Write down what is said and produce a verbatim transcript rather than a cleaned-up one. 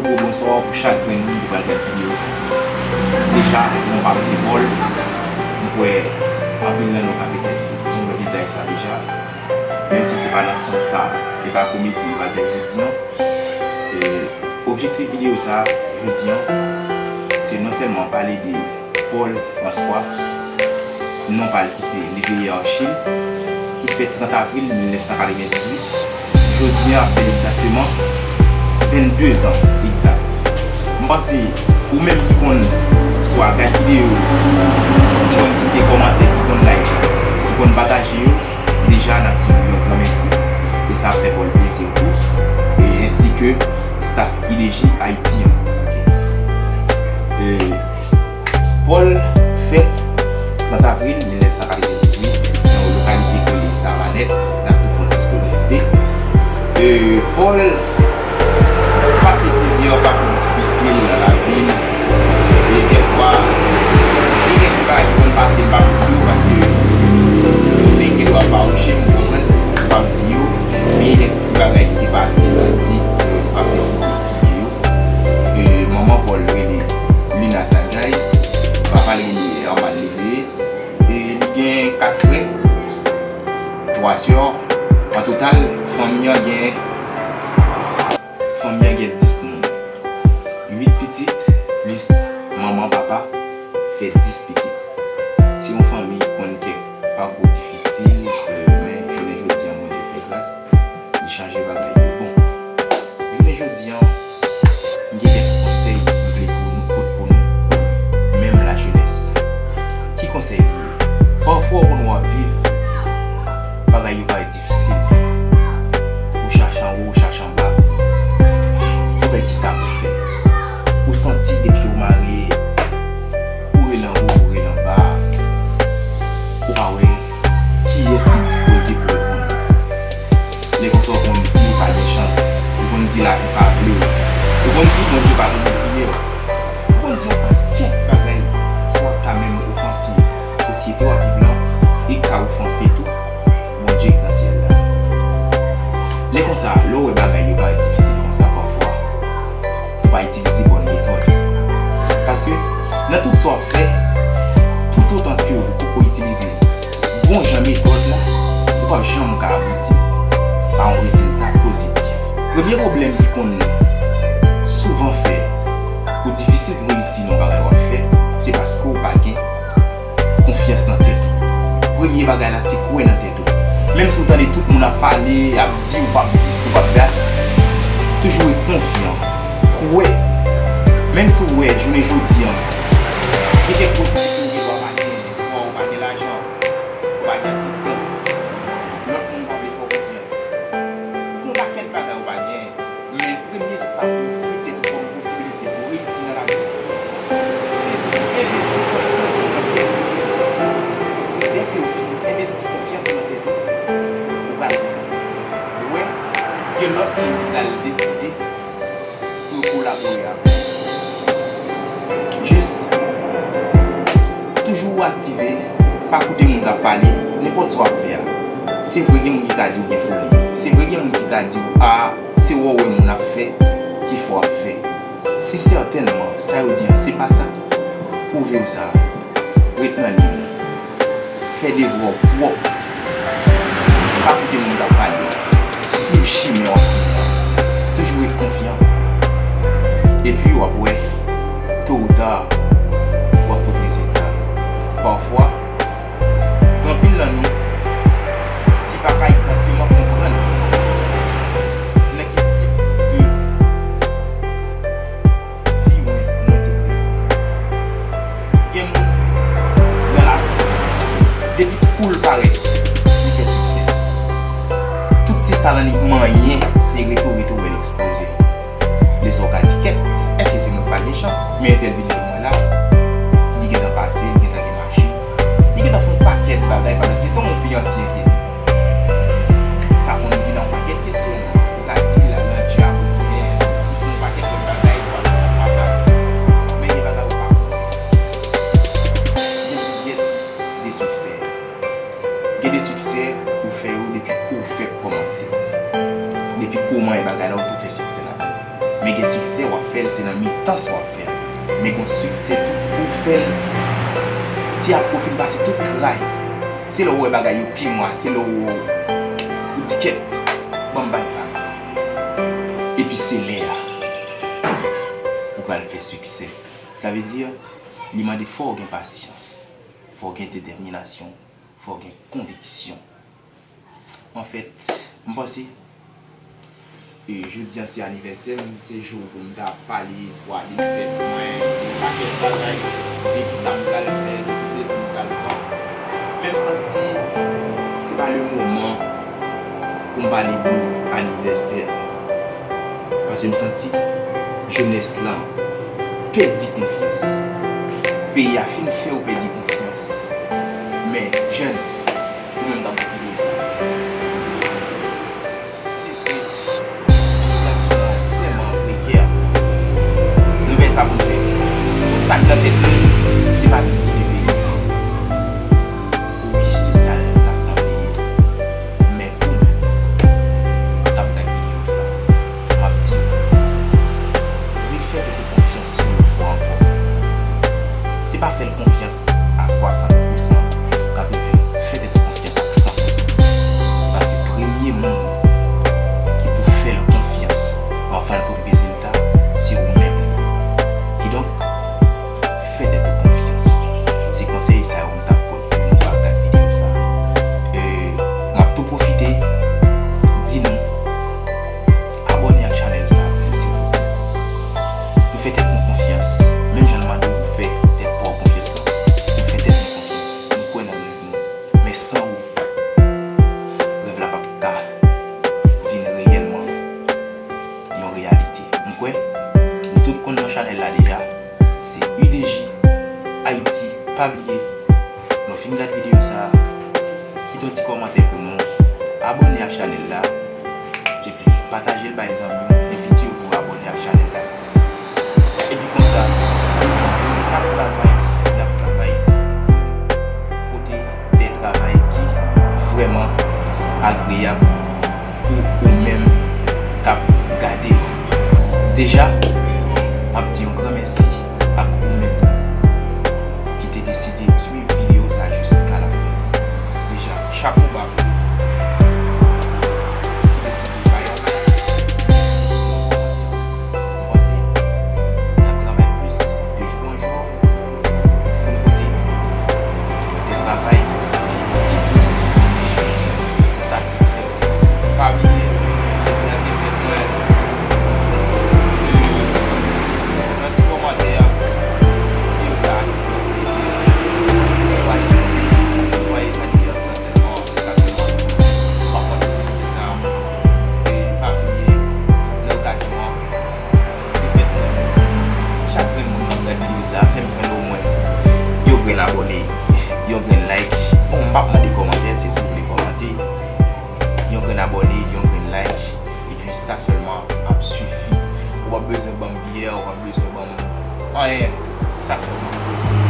Gwo bonswa pou chak grenn moun ki pral gad videyo sa. Deja, non pa m se Paul. M kwè anpil nan nou ka petèt konn wè vizaj sa deja. Menm si se pa nan sans sa, e pa komedi m pral fè jodi an. E, objektif videyo sa, jodi an, se non sèlman pale de Paul François, non pa l ki se Léveillé Archil, ki fèt trant avril mil nèf san katrevendizuit. Jodi an ap fè egzakteman vennde zan egzak. M panse ou menm ki konn swa gad videyo, ki konn kite kòmantè, ki konn like, ki konn pataje yo, deja n ap di nou yon gran mèsi. E sa ap fè Paul plezi tou. E ensi ke staff I D J Ayiti an. E, Paul fèt trant avril mil nèf san katrevendizuit nan yon lokalite ki rele Savanèt, n ap tou fè yon ti istorisite. E, Paul pase plizyè pakou difisil nan lavi l. E kèk fwa, gen kèk ti bagay ki konn pase m p ap di yo, paske nèg gen dwa fawouche m, ou konprann, m p ap di yo. Men gen kèk ti bagay ki te pase nan di, m p ap deside eksplike yo. E, manman Paul rele Lina Sagay, papa l rele Herman Léveillé, e li gen kat frè, twa sè. An total, fanmi an gen, fanmi an gen dis moun. Uit pitit, plis manman, papa, fè dis pitit. Se yon fanmi ki konn kèk pakou difisil, e, men jounen jodi an, Bondye fè gras, li chanje bagay yo. Bon, jounen jodi an, m gen kèk konsèy m vle pou nou, pot pou nou, menm lajenès. Ki konsèy li ye? Pafwa, ou konn w ap viv, bagay yo parèt difisil. Ou chache anwo, ou chache anba. Ou pa wè kisa pou w fè. Ou santi depi ou marye, ou rele anwo, ou rele anba. Ou pa wè kiyès ki dispoze pou reponn ou. Lè konsa ou konn di ou pa gen chans. Ou konn di lavi pa vle w. Ou konn di Bondye pa konn priye w. Ou konn di yon pakèt bagay, swa w ta menm ofanse sosyete w ap viv lan, e k ka ofanse tou Bondye k nan syèl la. Lè konsa, lè w wè bagay yo parèt difisil konsa pafwa, ou pa itilize bòn metòd. Paske, nan tout sa w ap fè, toutotan ke ou poko itilize bon jan metòd la, ou p ap janm ka abouti a yon rezilta pozitif. Premye pwoblèm ki konn souvan fè ou difisil pou reyisi nan yon bagay w ap fè, se paske ou pa gen konfyans nan tèt ou. Premye bagay la, se kwè nan tèt ou. Menm si w tande tout moun ap pale, ap di ou p ap dis, ou p ap dat, toujou ret konfyan. Kwè. Menm si w wè, jounen jodi an, gen kèk posiblite ou gen dwa pa genyen, swa ou pa gen lajan, ou pa gen asistans, lòt moun pa vle fè w konfyans. Ou gen yon pakèt bagay ou pa genyen, men premye sa pou ofri tèt ou kòm posibilite pou reyisi nan lavi, se envesti konfyans ou nan tèt ou. Dèke ou fin envesti konfyans ou nan tèt ou, ou pral wè gen lòt moun ki pral deside pou yo kolabore avè w. Jis toujou aktive, pa koute moun k ap pale, nenpòt sa w ap fè a. Se vre, gen moun ki ka di w gen foli. Se vre, gen moun ki ka di w, a, se wè w wè moun ap fè ki fè w ap fè. Si sètènman sa yo di an se pa sa, pwouve yo sa. Ret nan liy ou. Fè devwa w pwòp. Pa koute moun k ap pale. Swiv chimen w ap swiv la. Toujou ret konfyan. Epi w ap wè, to ou ta, w ap pot rezilta. Pafwa, gen anpil nan nou ki pa ka egzakteman konprann nan ki tip de vi mwen, mwen te prete. Gen moun nan lavi, depi kou l parèt, li fè siksè. Tout ti sa lan li manyen, se reto, reto, wè l eksploze. Lè sa w ka di, kèt, èske se mwen k pa gen chans? Men entèl vin jwenn mwen la, li gentan pase, li gentan gen machin, li gentan fè yon pakèt bagay, pandan se tan yon pi ansyen ke li. Sa konn vin nan yon pakèt kesyonman. Ou ka di l al nan djab oubyen li fè yon pakèt lòt bagay, swa nan sa, swa sa. Men gen bagay ou pa konnen. Gen plizyè tip de siksè. Gen de siksè ou fè yo depi kou w fèk kòmanse. Depi kou w manyen bagay la, ou tou fè siksè ladan l. Men gen siksè w ap fè l, se nan mitan sa w ap fè l. Men gen siksè tou pou w fè l, si apre w fin pase tout tray, se lè w wè bagay yo pi nwa, se lè w, ou di kèt, ban m bay vag. Epi se lè a ou pral fè siksè. Sa vle di, li mande fò w gen pasyans, fò w gen detèminasyon, fò w gen konviksyon. Anfèt, m panse, e, jodi a se anivèsè m, se jou pou m ta pale swa de fèt mwen, de pakèt bagay, de kisa m pral fè, de ki plezi m pral pran. Men m santi se pa le moman pou m pale de anivèsè. Paske m santi jenès lan pèdi konfyans. Peyi a fin fè yo pèdi konfyans. Men, jèn, ou menm k ap gade videyo sa a, se vre, sitiyasyon an vrèman prekè. Nou gen sa pou n fè. Tout sa k nan tèt nou, se pa diyite peyi a. Wi, se sa l ta sanble ye. Men ou menm k ap gade videyo sa a, m ap di w, refè tèt ou konfyans yon lòt fwa ankò. Se pa fè l konfyans a swasant pousan, katreven, fè tèt ou konfyans ak san pousan. Paske premye moun ki pou fè l konfyans, w ap fè l pote rezilta, se ou menm li ye. Kidonk, fè tèt ou konfyans. Se konsèy sa yo m t ap pote pou nou k ap gade videyo sa a. E, m ap tou pwofite di nou, abòne ak chanèl sa a pou nou sipòte. Nou fè tèt nou konfyans. Menm jan n mande w pou fè tèt pa w konfyans lan, nou fè tèt nou konfyans. Nou kwè nan rèv nou. Men san ou, rèv la p ap ka vin reyèlman yon reyalite. M kwè nou tout konn non chanèl la deja. Se U D J Haïti. Pa bliye, lè w fin gade videyo sa a, kite yon ti kòmantè pou nou, abòne ak chanèl la, epi pataje l bay zanmi w, envite yo pou yo abòne ak chanèl la. Epi konsa, n ap travay, n ap travay pou pote de travay ki vrèman agreyab pou ou menm k ap gade. Deja, m ap di yon gran mèsi ak ou menm ki te deside swiv videyo sa a jiska la fen. Deja, chapo ba pou ou ki deside bay yon like. Mwen panse n ap travay plis de jou an jou pou n pote de travay ki pou satisfè w. Pa bliye, jodi a se fèt mwen. Nan ti kòmantè a, si videyo sa a te fè w plezi, jwaye, jwaye anivèsè sèlman, jiska sèlman. M ap konte plis ke sa. E pa bliye, nan okazyon an, se fèt mwen. Chak grenn moun k ap gade videyo sa a, fè m jwenn omwen yon grenn abòne, yon grenn like. Bon, m p ap mande kòmantè, se si w vle kòmante. Yon grenn abòne, yon grenn like. Epi sa sèlman ap sifi. Ou p ap bezwen ban m biyè, ou p ap bezwen ban m anyen. Sa sèlman.